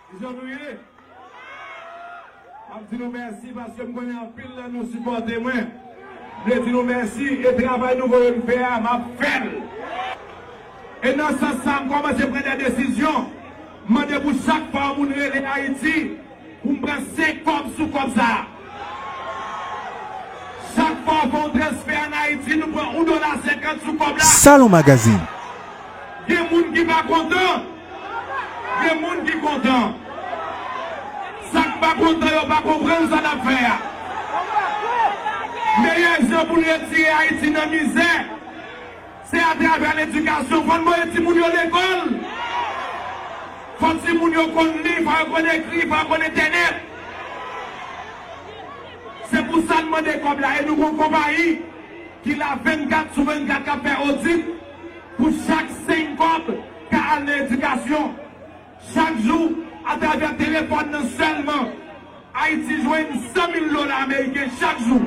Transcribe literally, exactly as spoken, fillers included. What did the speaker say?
Kijan nou ye? M ap di nou mèsi paske m konnen anpil nan nou sipòte mwen. M vle di nou mèsi e travay nou voye m fè a, m ap fè l. E nan sans sa, m kòmanse pran de desizyon. M mande pou chak fwa yon moun rele Ayiti, pou m pran senk kòb sou kòb sa a. Chak fwa w fè yon transfè ann Ayiti, nou pran yon dola senkant sou kòb la. Salon Magazine. Gen moun ki pa kontan. Gen moun ki kontan. Sa k pa kontan yo pa konprann sa n ap fè a. Meyè jan pou n retire Ayiti nan mizè, se atravè ledikasyon. Fò n voye timoun yo lekòl. Fò timoun yo konn li, fò yo konn ekri, fò yo konn entènèt. Se pou sa n mande kòb la e nou gon konpayi ki la vennkat sou vennkat k ap fè odit pou chak senk kòb ka al nan edikasyon. Chak jou, atravè telefòn nan sèlman, Ayiti jwenn san mil dola ameriken chak jou.